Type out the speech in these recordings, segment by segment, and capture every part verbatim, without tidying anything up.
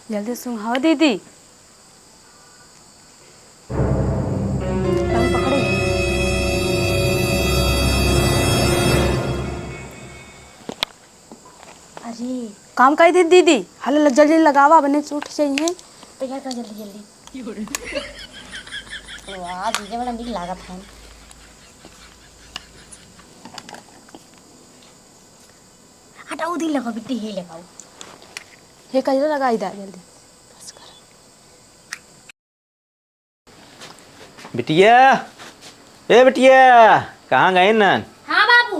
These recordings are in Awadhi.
जल्दी सूंघावा दीदी। लाओ पकड़े। अरे। काम कइ दे दीदी, हल जल्दी लगावा, बने से उठ जाइए। तो क्या कर जल्दी जल्दी। वाह, जीजा बड़ा नीक लागत है। हटाओ, दिन लगाओ, बिट्टी, हे लगाओ। हे कजरा लगाई दा जल्दी। बस कर। बिटिया, ए बिटिया, कहाँ गइन? हाँ बाबू।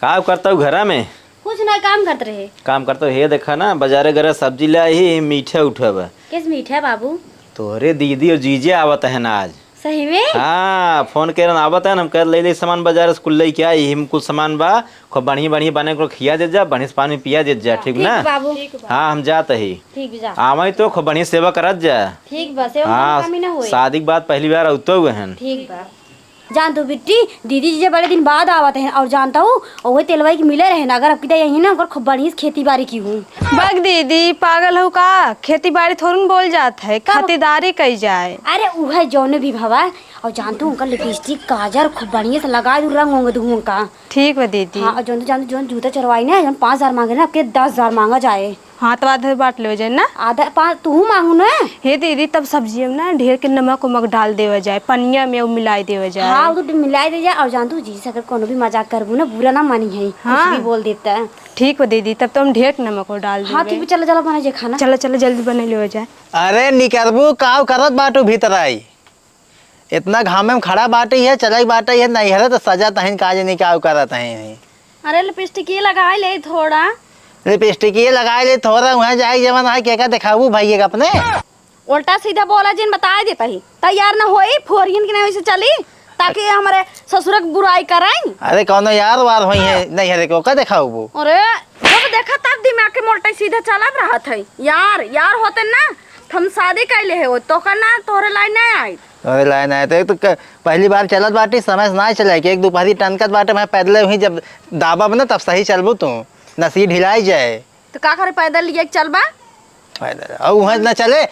का करत हऊ घरा में? कुछ ना, काम करत रहे। काम करत हऊ, हे देखा ना, बजारे गरे सब्जी लै आई ही, मीठा उठा बा। किस मीठा बाबू? तोहरे दीदी और जीजे आवत हैं आज। सही में? हाँ, फोन करेन आवत हैं, हम कह ले ले सामान बजारे से कुल लइके आई, हम कुछ सामान बा, खूब बढ़िया बढ़िया बने को खिया देत जा, बढ़िया से पानी पिया देत जा, ठीक ना? ठीक बाबू। हाँ, हम जात ही। ठीक बा, जा। आवइ तो खूब बढ़िया सेवा करत जा। ठीक बा, सेवा में हाँ, कमी ना होए। शादी के बाद पहली बार अउतो हुए हैं। ठीक बा। जानत हऊ बिट्टी, दीदी जीजा बड़े दिन बाद आवत हैं, और जानत हऊ, ओहे तेलवाई के मिले रहे ना, अगर अब की यही ना, ओकर खूब बढ़िया से खेती बाड़ी की हूँ। बक दीदी, पागल हऊ का? खेती बाड़ी थोड़न बोल जात है, तब खातिरदारी कई जाए। अरे उहे जौने भी भवा, और जानत हऊ उनका लिपस्टिक, काजर खूब बढ़िया से लगाइ दू, रंग ओंग दू उनका। ठीक बा दीदी। हाँ, और जौन जानत हऊ, जौन जूता चोरवाई ना, जौन पाँच हजार मांगे ना, अब के दस हजार मांगा जाए। हाँ, तो आधा बाँट लेवे जाए ना। आधा पा-, तूहू मांगू ना। हे दीदी, तब सब्जिया में ना ढेर के नमक उमक डाल देवे जाए, पनिया में उ मिलाई देवे जाए। हाँ, उ तो मिलाई दे जाए। और जानत हऊ जीजा से अगर कौनो भी मजाक करबू ना, बुरा ना मानी है, हाँ। कुछ भी बोल देता है। ठीक बा दीदी, तब तो हम ढेर के नमक और डाल हाँ, देवे। ठीक बा, चला, चला, बना जे खाना। चला, चला, जल्दी बना लेवे जाए। अरे निकरबू, काव करत बाटू भीतर आई। इतना घामे में खड़ा बाटे है, चलई बाटे है, नैहरे तो सजा तहिन का जनी का करत है। अरे लिपस्टिक ये लगाई ले थोड़ा। लिपस्टिक ये लगाई ले थोड़ा, वहाँ जाए जवन है, के का देखाबू भैया का अपने? उल्टा सीधा बोला जिन बताए देता ही। तैयार ना होई, फोरियन के नहीं वैसे चली, ताकि हमरे ससुर के बुराई कराई। अरे कौनो यार वार होई है, नैहरे को का देखाबू? अरे जब देखा तब दिमाग के मोटे सीधे चलब रहत है। यार, यार होते ना, त हम शादी कैले है, वो तो का ना तोहरे लाइन नहीं आई। अरे लाए ना, तो, तो क-, पहली बार चलत बाटी, समय से ना चले, कि एक दोपहरी टनकत बाटे, मैं पैदले हुई, जब दाबब ना, तब सही चलबू तू, नसी ढिलाई जाए। तो का करे, पैदल लिए के चलबा? पैदल, और वहाँ ना चले,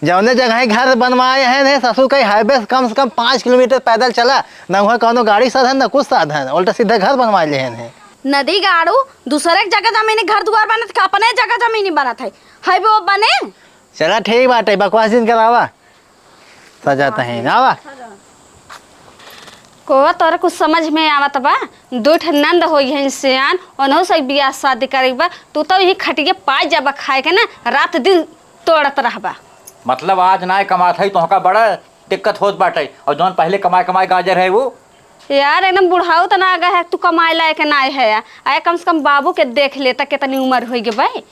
जौने जगह घर बनवाए हैं, ने ससुर के हाईवे से कम से कम पाँच किलोमीटर पैदल चला, ना वहाँ कौनो गाड़ी साधन, ना कुछ साधन, उल्टा सीधा घर बनवा ले हैं। नदी गाड़ू, दूसरे के जगह जमीनी घर दुआर बनत, का अपने जगह जमीनी बनत है, हाईवे वो बने? चला ठीक बाटे, बकवास जिन करावा। सजा तहिन, आवा। कोवा तोरे कुछ समझ में आवत बा? दो ठे नंद होई हैं सियान, उन्हों से बियाह शादी करे बा, तू तो यही खटिया पाई जाबा खाए के ना, रात दिन तोड़त रहबा। मतलब आज नाय कमात है, तोहका बड़ा दिक्कत होत बाटे, और जौन पहले कमाए कमाए गाजर है वो? यार एकदम बुढ़ाऊ त ना आ गए है, तू कमाए लायक ना है, आए कम से कम बाबू के देख लेता, कितनी उम्र हो गई भाई।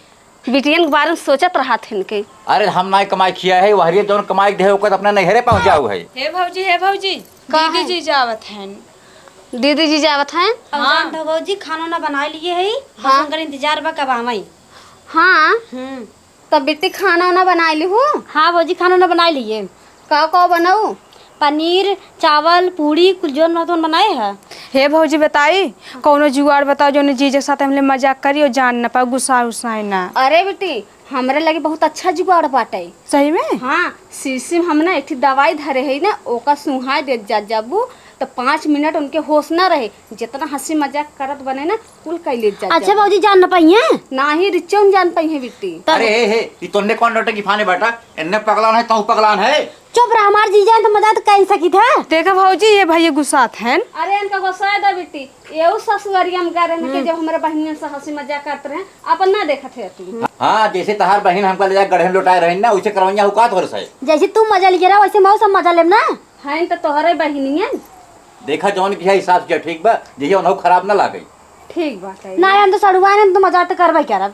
बिटियन के बारे में सोचत रहत हन के। अरे हम नाई कमाई खिया है, वहरिया जौन कमाई के दे ओकर अपने नैहरे पहुँचाऊ है। हे भौजी, हे भौजी, का दीदी है? जी जावत हैं। दीदी जी जावत हैं? अब हाँ। जानत हो भौजी, खाना ना बनाए लिए है, बस हाँ। उनकर इंतजार बा कब आवई। हाँ। हम्म। तब बिट्टी खाना उना बनाए ली हूँ? हाँ भौजी, खाना उना बनाए लिए। का का बनाऊ? पनीर, चावल, पूड़ी, कुल जौन रहत तौन बनाए है। हे भौजी बताई, कौनो जुगाड़ बताओ जौन जीजा के साथ हमले मजाक करी और जान ना पाओ, गुस्सा उस्साए ना। अरे बेटी, हमरे लगे बहुत अच्छा जुगाड़ बाटे। सही में? हाँ, शीशी में हम ना एक ठे दवाई धरे है ना, ओका सुहाए देत जा जाबू, तो पाँच मिनट उनके होश ना रहे, जितना हंसी मजाक करत बने ना, कुल कई लेत जा अच्छा जाबू। भौजी, जान न पाइए? नाही, रिच्चो न जान पाइए बिट्टी। तब अरे हे, हे, ई तोन्ने कौन नौटंकी फाने बाटा? एन्ने पगलान है, तहु पगलान है। चुप रह, हमार जीजा हैं तो मजाक कइ सकित है। देखा भौजी, ये भैया गुस्सात हैं। अरे इनका गुस्सा है दा बिट्टी, ये उस ससुररिया में गए रहे ना कि हम्म। जब हमारे बहनियन से हंसी मजाक करत रहे, अपन ना देखत है तू। हाँ, जैसे तहार बहिन हमका ले जाके गढ़े में लौटाए रही ना, वैसे करवैया हुकात हो रहा है। जैसे तू मजा लिए रहा, वैसे मऊ सब मजा लेब ना। हैं तो तोहरे बहिनियन। देखा जौन किया हिसाब से, ठीक बा, जैसे उन्हों खराब ना लागे। ठीक बाटे। ना, हम तो सड़ुआइन, हम तो मजाक तो करबे करब।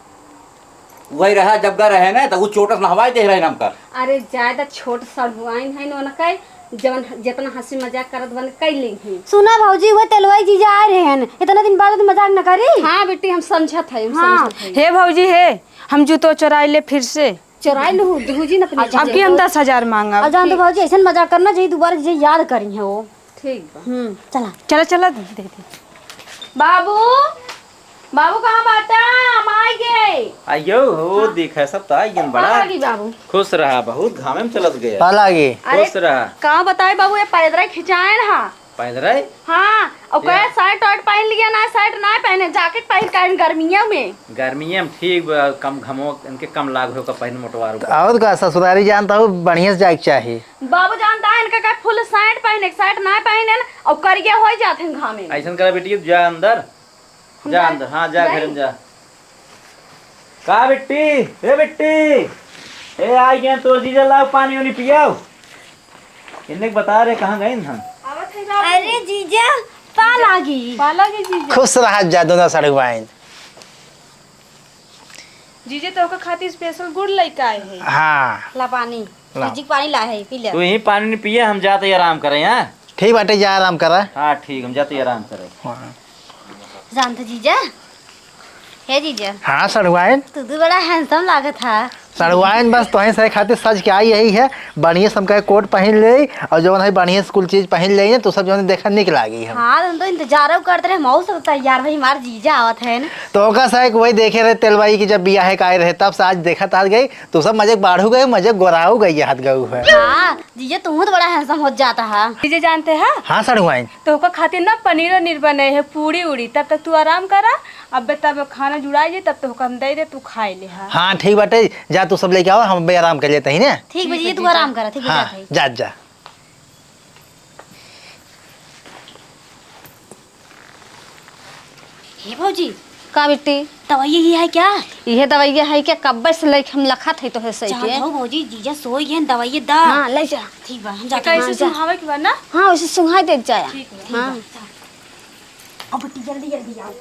वही रहा, जब गा रहे ना, तो वो चोट से नहवाए दे रहे हमका। अरे, ज्यादा छोट सड़ुआइन है न, उनका जवन जितना हंसी मजाक करत बन कई ली ही। सुना भौजी, वो तेलवाई जीजा आ रहे हैं, इतना दिन बाद तो मजाक न करी। हाँ बेटी, हम समझत है, हम हाँ। समझत है। हे भौजी, हे, हम जूतो चोराई ले फिर से। चोराई लू, दूजी न अपने अब की हम दस हजार मांगब। अब जान दो भौजी, ऐसन मजाक करना चाहिए, दोबारा जीजा याद करी है वो। ठीक बा। हम्म, चला। चला, चला, दे, दे, दे। बाबू, बाबू कहाँ बाटा? हम आइ गए। आइयो हो, हाँ। देखा सब तो आइ गए बड़ा। पालागी बाबू। खुश रहा, बहुत घामे में चलत गया। पालागी। अरे, खुश रहा। का बताई बाबू, ये पैदरा खिंचाए ना। पैदरा? हाँ, और ये कहे शर्ट वर्ट पहन लिया ना, शर्ट ना पहने, जैकेट पहन के आइन गर्मियों में। गर्मियों में ठीक बा, कम घमो, इनके कम लाग हो का पहन मोटवार तो ऊपर। और का ससुरारी जानता हो, बढ़िया से जाए के चाही। बाबू जानता है इनका का फुल शर्ट पहने, शर्ट ना पहने ना, और करिया हो जाते हैं घामे में। ऐसन करा बेटी, जा अंदर, हम जा जाए? अंदर, हाँ, जा जाए? घर में जा। का बिट्टी, ए बिट्टी, ए, आ गया तो जीजा, लाओ पानी उनी पियाओ। इन्ने के बता रहे, कहाँ गए हम? अरे जीजा, पालागी। पालागी जीजा। खुश रहा जा दोनों सड़ुआइन। जीजा, तोहका खातिर स्पेशल गुड़ लइके आए हैं। हाँ। ला पानी। ला। फ्रिज के पानी ला है, पी ले। तू यहीं पानी नहीं पिए, हम जाते ही आराम करें, हाँ? ठीक बाटे, जा आराम करा। हाँ, ठीक, हम जाते ही आराम करें। हाँ। जानत जीजा, हे जीजा। हाँ, सड़ुआइन। तू तो बड़ा हैंडसम लागत हा। सड़ुआइन बस तोहे सही खातिर सज के आई यही है, बढ़िया से हमका कोट पहिन ले और जौन है बढ़िया से कुल चीज पहिन ले, तू सब जौन देखा निक लागी हम। हाँ, तुम तो इंतजार करते रहे, मऊ सब तैयार भाई, हमार जीजा आवत है ना। तो ओका सही वही देखे रहे तेलवाई की जब बियाह के आए रहे तब से आज देखत आ गई, तू सब मजे बाढ़ू गए, मजे गोराऊ गई, हाथ गऊ है। हाँ, जीजा, तू तो बड़ा हैंडसम हो जाता है। जीजा जानते हैं? हाँ, सड़ुआइन। तो ओकर खातिर ना पनीर वनीर बने है, पूड़ी उड़ी, तब तक तू आराम करा। अबे तब खाना जुड़ा जाए, तब तो ओकर हम दे दे, तू खाए ले हा। हाँ, ठीक बाटे, जा तू सब लेके आओ, हम अबे आराम कर लेते हैं ना। ठीक बा जीजा, तू आराम करा, ठीक बा, हाँ, जाते हैं। जा, जा। हे भौजी। का बिट्टी? दवाई यही है क्या? इहे दवाई है क्या? कब्बे से लेके हम लखत है तोहे सही जान के। दो भौजी, जीजा सोई गए, दवाई दा। हाँ, ले जा। ठीक बा, हम जाते हैं। कैसे सुंघावे के बा ना? हाँ, उसे सुंघाई दे जाया। ठीक बा। हाँ। ठीक बा। अब बिट्टी जल्दी जल्दी आओ।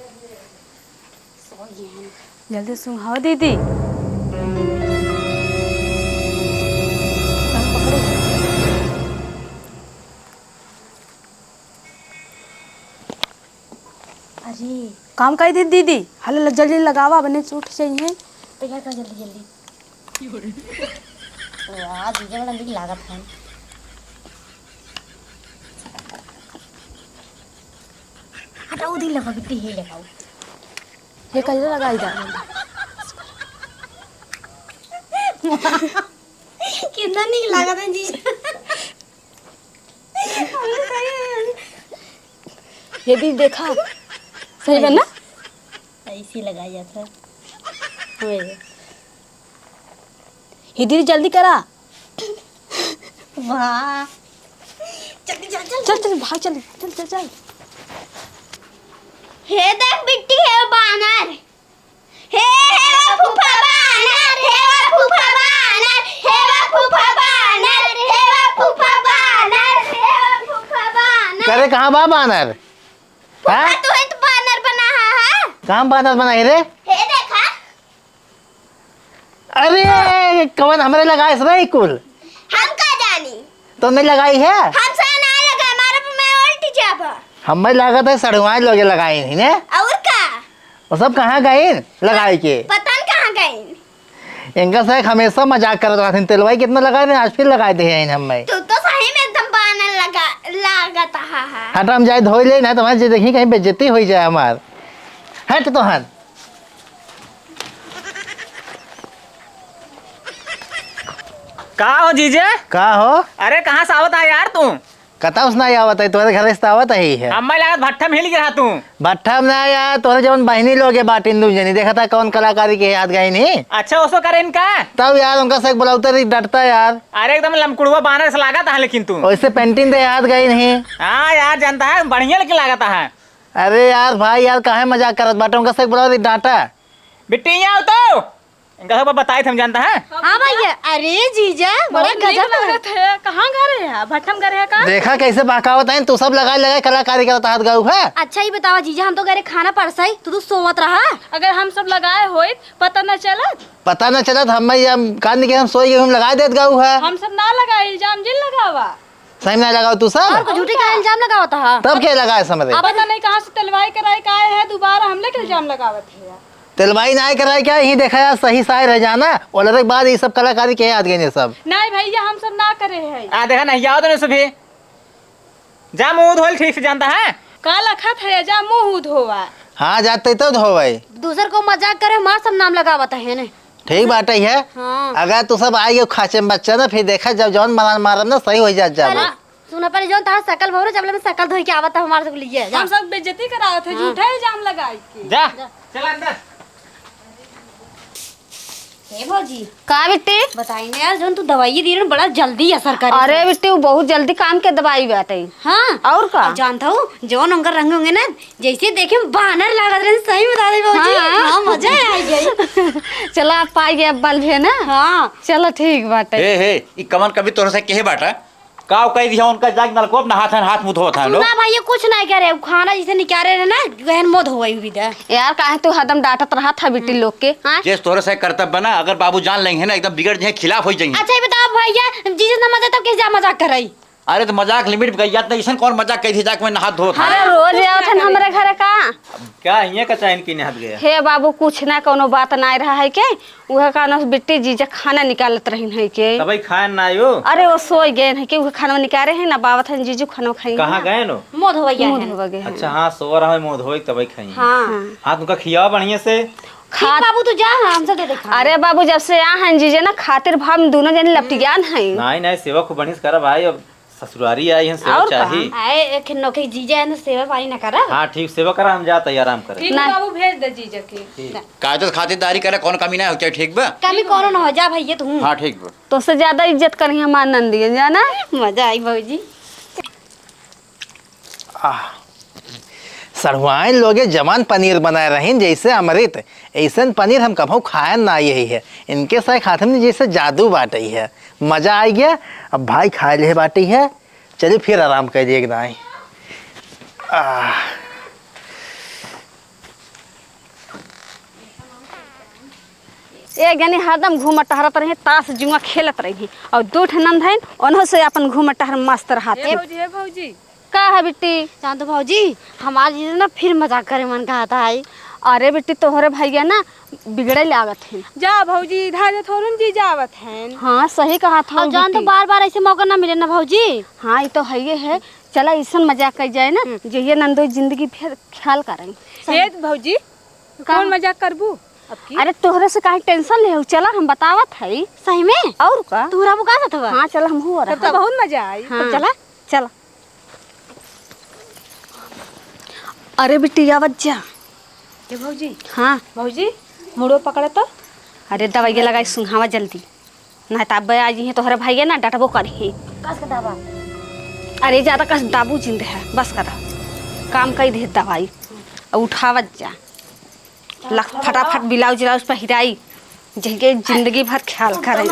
सोई गए हैं। जल्दी सुंघाओ दीदी। अरे। काम कई दे दीदी, हले ल-, जल्दी लगावा, बने से उठ जाइए। तैयार कर जल्दी जल्दी। वाह, जीजा बड़ा नीक लागत है। हटाओ, दी लगा, बिट्टी ही लगाओ। ये कैसे लगाई जा? कितना नीक लागत है जीजा। ये दीदी देखा, सही बा ना? ऐसे लगाया था। ये दीदी जल्दी करा। वाह। जल्दी चल, चल। चल, चल, भाग, चल, चल, चल, चल। हे देख बिट्टी, हे बानर। हे, हे वो फूफा बानर, हे वो फूफा बानर, हे वो फूफा बानर, हे वो फूफा बानर, हे वो फूफा बानर। करे कहाँ बा बानर? फूफा, हाँ? तू ही तो बानर बना हा, हाँ? कहाँ बानर बनाई रे? हे देखा। अरे, कवन हमरे लगाए से रही कुल? हम का जानी? तो नहीं लगाई है? हमसे ना लगा, हमारे पे मैं उल्टी जाबा। हमें लागत है सड़ुआए लोगे लगाई नहीं ने? और का? वो सब कहाँ गए लगाए के? पता न कहाँ गए। इनका से हमेशा मजाक करत रहथिन, तेलवाई कितना लगाए ने, आज फिर लगाए दे हैं हमें। तू तो सही में एकदम बानर लगा, लागत हा, हा। हट, हम जाए धोई ले ना, तुम्हारे जे देखी कहीं बेइज्जती हो जाए हमार। हट तो हट। का हो जीजे? का हो? अरे कहाँ से आवत है यार तू? कतौ से ना आवत है, तोहरे घर से आवत ही है। अम्मा लागत भट्ठम हिल गिरा तू। भट्ठम ना यार, तोहरे जवन बहिनी लोग है बाटिन दू जनी, देखा था कौन कलाकारी के याद गई नहीं। अच्छा, ओसो करे इनका? तब यार उनका से बुलावते रही डटता यार। अरे एकदम लमकुड़ुआ बानर से लागत है लेकिन तू। वैसे पेंटिंग दे याद गई नहीं। हाँ यार जानता है, बढ़िया लेकिन लागत है। अरे यार भाई यार, काहे मजाक करत बाटे? उनका से बुलाओ रे डांटा। बिट्टी, यहाँ आओ तो। इनका सब बताए थे हम, जानता है। हाँ भैया, अरे जीजा, बड़ा बहुत नीक गजब है। लागत है। कहाँ गए रहे हैं? भट्ठम गए रहे हैं का? देखा कैसे बहकावत हैं, तू सब लगाए लगाए कलाकारी करत हाथ गाऊ है। अच्छा ही बतावा जीजा, हम तो गए रहे खाना परसाई, तू तो सोवत रहा। अगर हम सब लगाए होइत, पता न चलत। पता न चलत, हम, हम कान के हम सोई गए, हम लगाए देत गाऊ है। हम सब ना लगाए, इल्जाम जिन लगावा। सही में ना लगाओ तू सब? और कुछ झूठी का इल्जाम लगावत हा? तब के लगाए समझे? अब पता नहीं कहाँ से तेलवाई कराई का आए है, दोबारा हमने के इल्जाम लगावत है। तेलवाई ना कराई क्या? यही देखा यार, सही साय रह जाना। और के बाद ये सब कलाकारी के याद गए सब। नहीं भैया, हम सब ना करे है। आ देखा नहीं, जाओ तो नहीं सभी। जा मुँह धोल ठीक से जानता है। का लखत है, जा मुँह धोवा। हाँ, जाते तो धोवे। दूसर को मजाक करे, हमार सब नाम लगावत है ने। ठीक बाटे है। हाँ। अगर तू सब आई गए खाचे में बच्चा ना, फिर देखा जब जौन मलान मारब ना, सही हो जात जाबो। अरे, सुना पहले जौन तार सकल भौरे, जब ले मैं सकल धोई के आवत है हमारे से लिए, जा। हम सब बेइज्जती करावत है, हाँ। झूठा इल्जाम लगाई के। जा, जा। चल अंदर। हे भौजी। का बिट्टी? बताई ना यार, जौन तू दवाई दी ना, बड़ा जल्दी असर करे। अरे बिट्टी, वो बहुत जल्दी काम के दवाई बाटे। हाँ। और का? और जानता हूँ, जौन उनकर रंग होंगे ना, जैसे देखे में बानर लागत रहे, सही बता दे भौजी। हाँ। हाँ, मजा आ गई। चला, आप पाई गए अब बल भी है ना? हाँ। चला, ठीक बाटे। हे, हे, ई कमन कभी तोरे से कहे बाटा? का कह दिया उनका, जाके नलकोप नहात हैं, हाथ मुंह धोत हैं लोग। ना भाई, ये कुछ नहीं करे, वो खाना जैसे निकाले रहे ना, गहन मुंह धोई हुई दे। यार, काहे तू हरदम डांटत रहत है बिट्टी लोग के, हाँ? जेस तोरे से करतब बना, अगर बाबू जान लेंगे ना, एकदम बिगड़ जाए, खिलाफ हो जाएंगे। अच्छा, ये बताओ भैया, जीजा ना मजा तब कैसे मजाक कराई? अरे, तो मजाक लिमिट में कही जात नहीं, ऐसन कौन मजाक कही थी, जाके मैं नहात धोत हैं। अरे, रोज आवत है हमरे घरे का? अब क्या हियाँ का चाइन की नहात गया? हे बाबू, कुछ ना, कोनो बात ना रहा है के? उहे कहना बिट्टी जीजा खाना निकालत रहिन है के। तबई खाए ना आयो। अरे वो सोई गए है के, उहे खाना निकाले है ना, बावत है जीजू खाना खाई कहाँ ना। गए नो? मुंह धोवैया मुंह है। धोवा गए हैं। अच्छा, हाँ, सोवा रहा है, मुंह धोई तबई खाई। हाँ। हाँ। हाँ, तुमका खियावा बढ़िया से। ठीक खा बाबू, तू जा, हाँ, हमसे दे दे खाना। अरे बाबू, जब से आ हैं जीजा ना, खातिर भाव में दोनों जने लपटियान हैं। नहीं, नहीं, सेवा खूब बढ़िया से करा भाई, अब ससुरारी आई हैं, सेवा और का? चाही। आए, एक नौकरी जीजा है ना, सेवा पानी ना करा। हाँ, ठीक, सेवा करा, हम जात है, आराम करे। ठीक है ना। बाबू, भेज दे जीजा के। ठीक। कायदे से खातिरदारी करे, कौन कमी ना हो, चाहे ठीक बा? कमी कौनो ना हो, जा भैया तू। हाँ, ठीक बा। तोसे ज्यादा इज्जत करी हमार नंदिया, जाना? मजा आई भौजी। आह, सढ़ुआइन लोगे जवान पनीर बनाए रहीन जैसे अमृत, ऐसन पनीर हम कभू खायन ना यही है। इनके साथ खाते में जैसे जादू बाटई है, मजा आ गया। अब भाई खाए ले बाटी है, चलिए फिर आराम कर दिए एक दाई। आह। एक जनी हरदम घूमत टहरत रही, तास जुआ खेलत रही, और दू ठे नंद हइन, उन्हों से अपन घूमत टहर मस्त रहत ए है। भौजी, ए भौजी। का है बिट्टी? जान तो भौजी, हमार जीजा ना फिर मजाक करे मन कहत है। अरे बिट्टी, तोहरे भैया ना बिगड़े लागत है। जा भौजी, इधर थोड़न जीजा आवत हैं। हाँ, सही कहत हो और जान तो बिट्टी। बार बार ऐसे मौका ना मिले ना भौजी। हाँ, ये तो है, ये है। चला, ऐसन मजाक कइल जाए ना, हम्म। जे ये नंदोई जिंदगी भर ख्याल करई। ए भौजी, का? कौन मजाक करबू अब की? अरे, तोहरे से काहे टेंशन ले हो? चला, हम बतावत हई। सही में? और का? तू रहबू का साथ बा? हाँ, चला, हम हो तब तो रहा। बहुत मजा आई। हाँ। तब चला। चला। अरे बिटिया, बच्चा। ए भौजी। हाँ। भौजी, मुड़ो पकड़ तो। अरे, दवाई के लगाई, सुंघावा जल्दी। नहीं त अब्बे आ जइहें तोहरे भाई ना, डटबो करिहें। कस के दाबा। अरे, ज्यादा कस दाबू जिंद है, बस करा। काम कई दे दवाई। अब उठावत जा। लख-, फटाफट ब्लाउज व्लाउज पहिराई, जहिके जिंदगी भर ख्याल करे।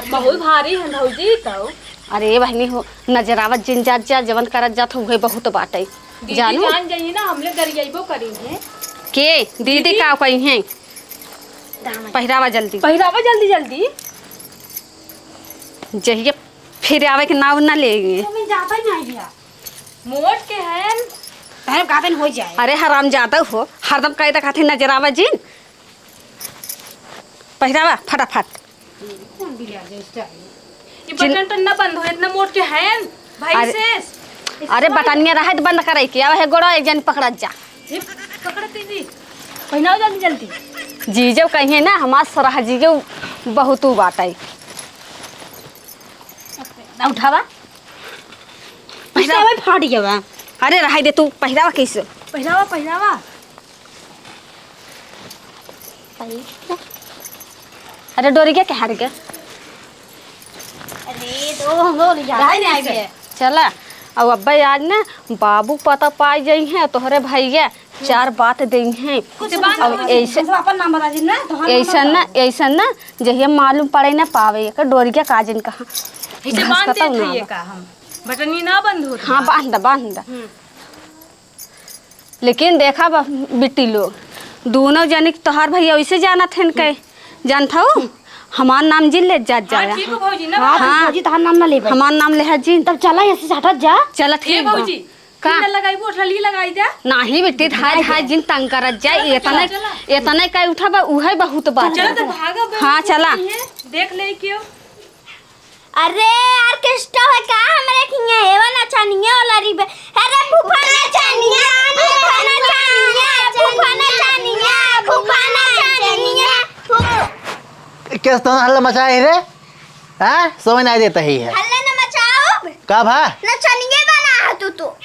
बहुत भारी है भौजी तो। अरे बहनी हो, नजरावत जिन जात जा, जवन करत जात हो, उहे बहुत बाटे। दीदी जानू? जान जाइए ना, हमले गरियाइबो करी है। के? दीदी दीदी? का कही है? दामन। पहिरावा जल्दी। पहिरावा जल्दी, जल्दी। जहिए फिर आवे के नाव ना लेंगे। तो मैं जाता ही नहीं गया। मोट के हैं। पहले गातन हो जाए। अरे हरामजादा हो, हरदम कह दे खातिर नजर आवा जिन। पहिरावा फटाफट। कौन भी ले आ जाए इस टाइम? ये जिन- बटन टन ना बंद हो, इतना मोट के हैं भाई अरे, से। अरे बटनिया रहे तो बंद करे के, अब है गोड़ा एक जन पकड़त जा। ये पकड़ती जी। पहिनाओ जल्दी जल्दी। जीजो कहिए ना, हमार सरह जीजो बहुत उ बाटे। ना उठावा। पहिरावा। इससे हमें फाट गया बा। अरे रहाई दे तू, पहिरावा कैसे? पहिरावा, पहिरावा। अरे डोरी के कहाँ रे? अरे दो हम लोग ले जाते रहाई दे हैं इसे। आगे। चला, अब अब्बे आज ना बाबू पता पाई जाई हैं, तोहरे भैया चार बात देई हैं। कुछ बात अब नहीं, ऐसे, बस अपन नाम बता दी ना, तोहर नाम ऐसा बता ना, दी। ऐसा ना, जहिया मालूम पड़े ना पावे, एक डोरिया काजन कहाँ। इसे बांध घसकता देत ना हइये बा। का हम? बटनी ना बंद होत हाँ, बा। बांध द, बांध द। हम्म। लेकिन देखा बा, बिट्टी लोग, दोनों जनी के तोहार भैया वैसे जानत हन के, जानत हऊ? हमार नाम जिन ले जात हाँ, जाया। ठीक हो भौजी, ना हाँ, बात। हाँ। भौजी, तोहार नाम ना लेबे। हमार नाम लेहा जिन। तब चला, ऐसे से हटत जा। चला, ए ठीक बा। भौजी, का? तू ना लगाई, वो ठली लगाई दे। नाही बेटी, धाय, धाय जिन तंग करत जाए, चला, इतने, चला। इतने का उठा बा, उहे बहुत बात चला, है। तो भागा बे, हाँ, वो चला। नहीं है, देख ले क्यों। अरे, ऑर्केस्ट्रा है का हमरे खिया? हेवा नचनिया वाला रिबे। अरे, फूफा नचनिया, फूफा नचनिया, फूफा नचनिया, फूफा नचनिया, फूफा। केस तो हल्ला मचाए रे? हाँ, सोवे नाहीं देता ही है। हल्ला न मचाओ। का भा? नचनिया बना है तू तो।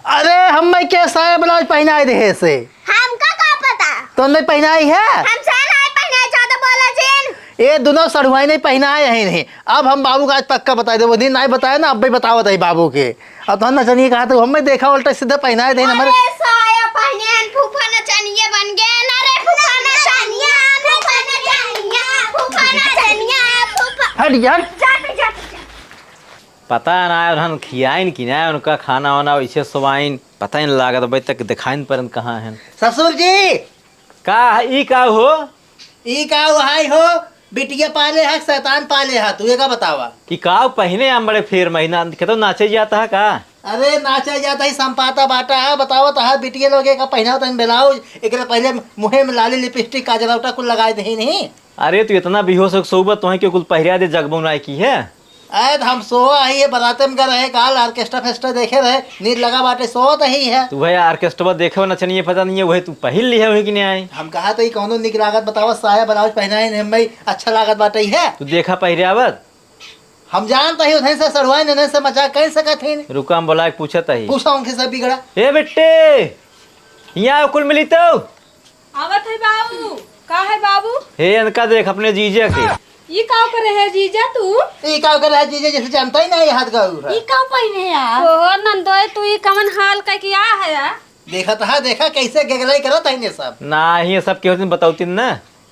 अरे, हम मैं के साया ब्लाउज पहनाए दे से। हमका का पता? तो नहीं पहनाई है? हमसे नाहीं पहनाए, ज्यादा बोला जिन। ए, दुनो सढ़ुआई नहीं पहनाए है नहीं। अब हम बाबू का आज पक्का बताइ देबो, दिन नाहीं बताए ना, अब भी बतावत है बाबू के। अब तो नचनिया कहा तो हमें देखा उल्टा सीधा पहनाए दे हमरे। अरे साया पहने फूफा नचनिया बन गए ना रे, फूफा नचनिया, फूफा नचनिया, फूफा नचनिया, फूफा। हट यार। जा, जा, जा, जा। पता ना उन्हन खियाइन कि ना, उनका खाना वाना वैसे सोवाइन, पता ही नहीं लागत, अबे तक दिखाइन परन कहाँ हैं। ससुर जी। का है, ई का हो? ई का हो, हाय हो, बिटिया पाले है, शैतान पाले है, तू ये का बतावा? कि का पहने हम बड़े फेर महीना, के तो नाचे जाता है का? अरे नाचे जाता ही संपाता बाटा है, बतावा तो हाथ बिटिया लोग का पहनावा तन ब्लाउज, एकरे पहले मुँहे में लाली लिपस्टिक काजरौटा कुल लगाए दे नहीं। अरे तू इतना बेहोश हो सोबत तोहे के कुल पहिरा दे जगबो नाई की है। अरे तो हम सोवा ही है, बराते में गए रहे, काल ऑर्केस्ट्रा फेस्ट्रा देखे रहे, नींद लगा बाटे, सोवत ही है। तू भाई ऑर्केस्ट्रा देखे हो, नचनिया पता नहीं है, वही तू पहिर लिहे वही कि नहीं आई। हम कहा तो ये कौनो निक लागत बतावा, साया ब्लाउज पहनाए ने भाई, अच्छा लागत बाटे ही है। तू देखा पहिरे आवत। हम जानता ही उधर से सड़ुआइन, इन्हें से मजाक कर सकत ही। रुका, हम बोला के पूछत ही। पूछा उनके सब बिगड़ा। ए बेटे, यहाँ कुल मिली तो। आवत है बाबू। का है बाबू? हे, इनका देख, अपने जीजा के। ई का करे है जीजा तू? ई का करे है जीजा, जैसे जानता ही नहीं हाथ गाऊ है। ई का पहिने है यार? ओहो नंदोई, तू ई कवन हाल का किया है यार? देखत हा, देखा कैसे गगलाई करत है ये सब। ना, ये सब केहू दिन बतौतीन ना।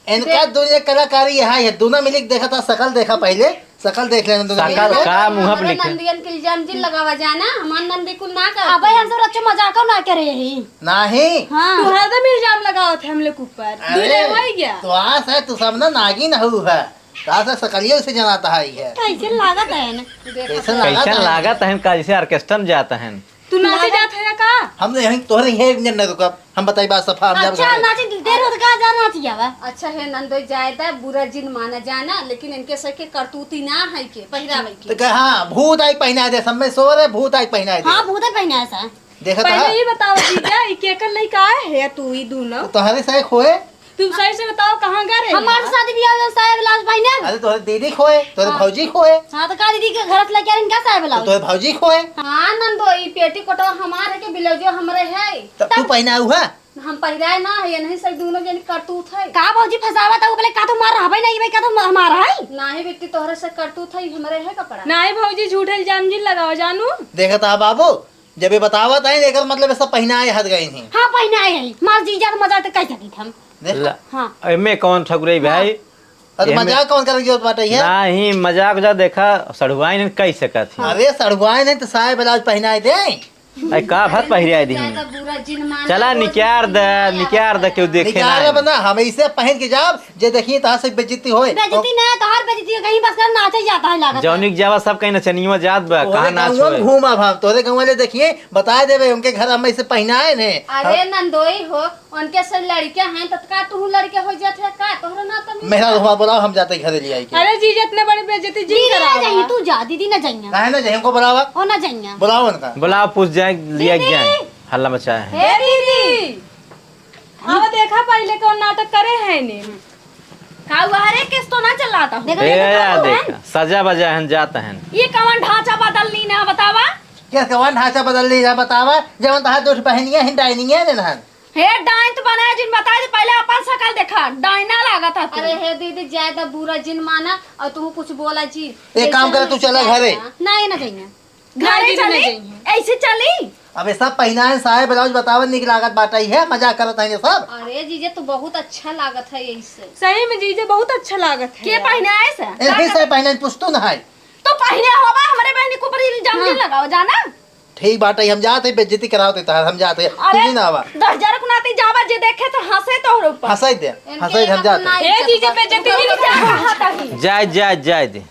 इनका देख। दुनिया कलाकारी यहाँ है, दोनों मिली के देखा था, शकल देखा पहले। शकल देख लेना तो शकल नहीं। का मुँह पे अरे लिखे। नंदियन के इल्जाम जिन लगावा जाना, हमार नंदी कुल ना कर। अबे हम सब रच्चो मजाको ना करे ही। नहीं। हाँ। तू हरदम इल्जाम लगावत है हम लोग ऊपर। अरे, दूल्हे हो गया। तो आस है, तू सब ना नागिन हऊ है। तो आस है, शकलियो से जनाता है ये। कैसे लागत है ना? कैसे लागत कैसन है? लागत है का, जैसे ऑर्केस्ट्रा में जाता है। तू नाचे नाचे जात है का? हम तो यहीं तोहरे यहीं एक मिनट ना रुकब। हम बताई बात सफा, हम जाब अच्छा, घरे। नाचे देर होत का, जा नाच जावा। अच्छा है नंदोई, जाए दा, बुरा जिन माना जाना, लेकिन इनके सर के करतूती ना है के पहिरावे के। तो कहे, हाँ, भूत आई पहिना दे, सब में सो रहे, भूत आई पहिना दे। हाँ, भूत आई पहिना है सा। देखा पहले था? ये बताओ जीजा, ई केकर लइका है या तू ई दोनों? तो तोहरे सही खोए। तुम सही से बताओ, कहाँ गए रहे हमारे यार? साथ भी आओ, साया ब्लाउज पहिने। अरे, तोहरे दीदी खोए, तोहरे हाँ। भौजी खोए। हाँ, तो का दीदी के घर से लेके आ रहे, इनका साया तो ब्लाउज? तोहरे भौजी खोए। हाँ, नंदो, ई पेटी कोटवा हमारे के, ब्लाउजो हमरे है। तो तू तब पहिना हुआ? हम पहिराए ना है, ये नहीं से दोनों जन करतूत है। का भौजी फंसावा था, बोले, का तो हमार रहबे नहीं भाई, का तो हमार है? नहीं बेटी, तोहरे से करतूत है, हमरे है कपड़ा। नहीं भौजी, झूठे इल्जाम जिन लगाओ जानू। देखा था बाबू, जब ये बतावत है, एकर मतलब ये सब पहिनाए हद गए हैं। हाँ, पहिनाए है। मार जीजा के मजाक तो कह सकी हम। देख। ला, हाँ। एमे कौन ठकुरई भाई? हाँ। अरे एमे मजाक कौन करे की जरूरत बाटे है? नाही, मजाक उजाक देखा, सड़ुआइन कह सकत है। अरे सड़ुआइन है तो साया ब्लाउज पहिनाए दे। अरे का भर पहिराए दी? ज्यादा बुरा जिन मान चला लो, निकार दे, निकार दे, केहू देखे निकार ना। बना, हम इसे पहन के जाब, जे देखिए तहार से बेइज्जती होए। बेइज्जती ना, तोहार बेइज्जती हो, कहीं बस कर नाचे जाता है लागत है। जौनिक जावा सब कहीं नचनिया जात बा, तोहरे कहाँ नाच गाँव में होए। घूमा भाव, तोहरे गाँव वाले देखिए, बता देबे, उनके घर हम ऐसे पहिनाए ने। अरे हम नंदोई हो, उनके से लड़के हैं, तो का तू लड़के हो जात है का? तोहरा ना तो मेहरा रुआ बोलाओ, हम जाते घरे ले आई के। अरे जीजा, इतने बड़े बेइज्जती जिन दीदी ना करावा। जाइए, तू जा, दीदी ना जाइए। काहे ना जाइए, उनको बुलावा। ओ ना जाइए। बुलाओ उनका। बुलाओ, पूछ जाए, लिया दीदी। जाए। हल्ला मचाए है। हे दीदी, अब देखा पहले कौन नाटक करे है ने। का हुआ रे, केस तो ना चलाता हूँ। देखो, ए, देखो, आ देखो, देख, हैं? सजा बजा हन, जात हन। ये कवन ढांचा बदल ली ना, बतावा? क्या कवन ढांचा बदल ली ना, बतावा? जवन तहार दो ठो बहनिया हैं, डाइनिया ने नहन। हे डाइन तो बनाए जिन, बता दे, पहले अपन शकल देखा, डाइना लागत है तू। अरे हे दीदी, ज्यादा बुरा जिन माना और तू कुछ बोला जी। एक काम करे, तू चला घरे। ना, ये ना जाइए। घरे चली? ऐसे चली? अब ये सब पहिनाए साया ब्लाउज बतावे निक लागत बाटे है, मजाक करत है ये सब। अरे जीजे, तू बहुत अच्छा लागत है ऐसे। सही में जीजे बहुत अच्छा लागत है के यार। पहिनाए से? ए, फिर से पहिनाए पुस्तू न है। तो पहिने होबा, हमरे बहनी के ऊपर इल्जाम हाँ। जिन लगावा, जाना? ठीक बाटे, हम जात है, बेइज्जती करावत है तहार, हम जात है, अरे, तुझे ना आवा। दस हजार को नाती जावा, जे देखे तो हंसे तोहरे ऊपर। हंसे दे, इनके हंसे दे, हम जात है। ए जीजे, बेइज्जती नहीं जा रहा था ही। जाए, जाए, जाए दे।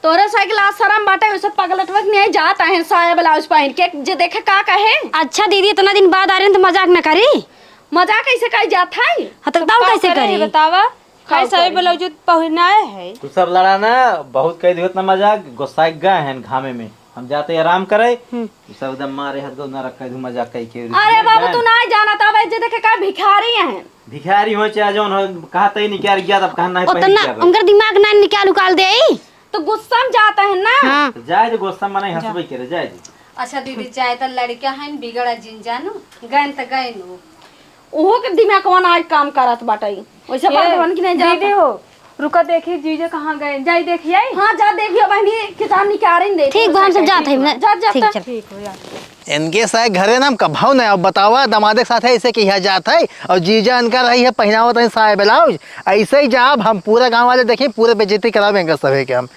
तोरे साइकिल आज शरम बाटे, वैसे पगलटवा के नहीं जात है, साया ब्लाउज पहन के, जे देखे का कहे। अच्छा दीदी, इतना दिन बाद आ रहे हैं तो मजाक न करी। मजाक कैसे कही जात है? हाँ, तो तब कैसे करे, करी? बतावा। खाई साड़ी ब्लाउज तो पहिनाए है। तू सब लड़ा ना, बहुत कह दियो इतना मजाक, गुस्सा गए हैं घामे में। हम जाते आराम करे। हम्म। तू सब एकदम मारे हाथ को ना रख दू मजाक कह के। अरे बाबू, तू ना जाना था भाई, जे देखे का भिखारी हैं। भिखारी हो चाहे जौन हो, कहा तई निकाल गया तब कहा नहीं उतना पहन गया भाई। उनकर दिमाग ना निकाल उकाल दे। तो गुस्सा में जाता है ना। हाँ। तो जाए दे गुस्सा में नहीं जा। हंसबे करे, जाए दे। अच्छा दीदी, चाहे तो लड़का है बिगड़ा जिन जानू, गए तो गए नु। ओहो के दिमागवा ना आज काम करत बाटे। वैसे ए, बात बन की नहीं जाता। दीदी हो, रुका देखी जीजा कहाँ गए, जाई देखी आई। हाँ, जा देखियो बहनी, किताब निकारें दे। ठीक बा, हम सब जात हई ना। जा, जा, ठीक, जा। चल। ठीक हो, जा। इनके साथ घरे ना हम कभाऊ नहीं, अब बतावा, दमादे के साथ है, ऐसे कि यहाँ जात है, और जीजा इनका रही है, पहनावत है साया ब्लाउज, ऐसे ही जाब हम, पूरा गाँव वाले देखी, पूरे बेइज्जती कराब इनका सभे के हम।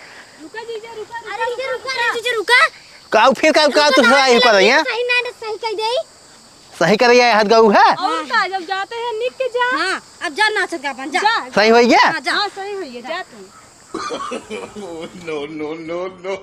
रुका जीजा, रुका, रुका, अरे जीजा, रुका, रुका। रुका, जीजा, रुका। का फिर का, का तू सही पर रही है? सही ना, सही कह दे। सही कर रही है, हाथ गऊ है। और का, जब जाते हैं निक के जा। हाँ, अब जा नाचत का अपन, जा। जा। सही हो गया? हाँ, जा। हाँ, सही हो गया, जा तू। No, no, no, no।